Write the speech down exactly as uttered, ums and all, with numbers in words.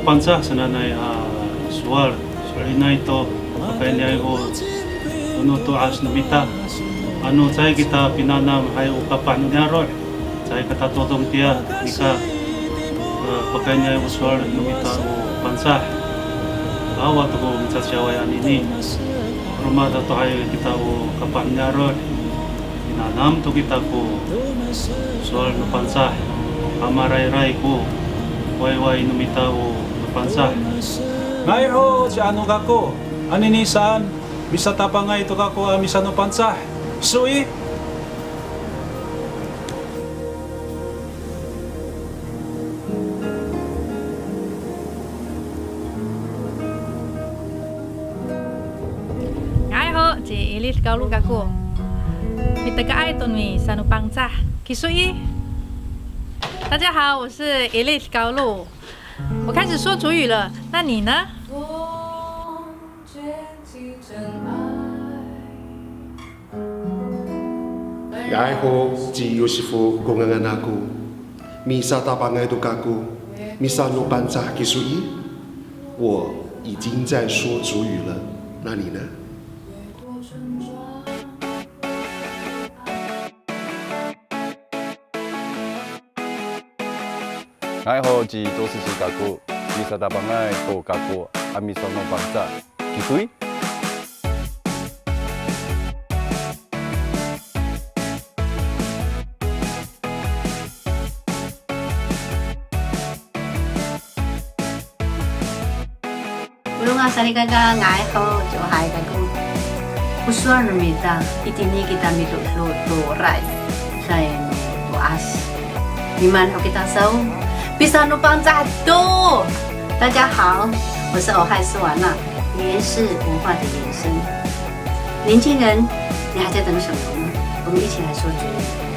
Pangcah sananay a sowal, solinay to pakayniay o, o no to'as no mita. Ano caay kita pinanam hay o kapah no niyaro', caay katatodong tiya nika, a, pakayniay o sowal no mita o Pangcah. Awa to ko micaciyaway anini. Roma to hay kita o kapah no niyaro'. Minanam to kita ko sowal no Pangcah, a marayray ko wayway no mita o no Pangcah. Nga'ay ho, ci ano kako, anini saan, misatapangay to kako a misanoPangcah. Kiso i? Nga'ay ho, ci Elise Kaolo kako. Mitakaay to misanoPangcah. Kiso i? 大家好，我是 Elise Kaolo。我开始说族语了，那你呢？ Nga'ay ho, ci Yosifo ko ngangan ako. Misatapangay to kako misanoPangcah. Kiso i? 我已经在说族语了，那你呢？Nga'ay ho, ci Tosisi kako. Misatapangay to kako a misanoPangcah. Kiso i? Polong a salikaka, nga'ay ho, ci Ohay kako. O sowal no mita, itini kita mitodong to rice, caay no to'as. Mimaan ho kita saw, pisanoPangcah to. 大家好，我是 Ohay Sowana，语言是文化的延伸。年轻人，你还在等什么呢？我们一起来说族语。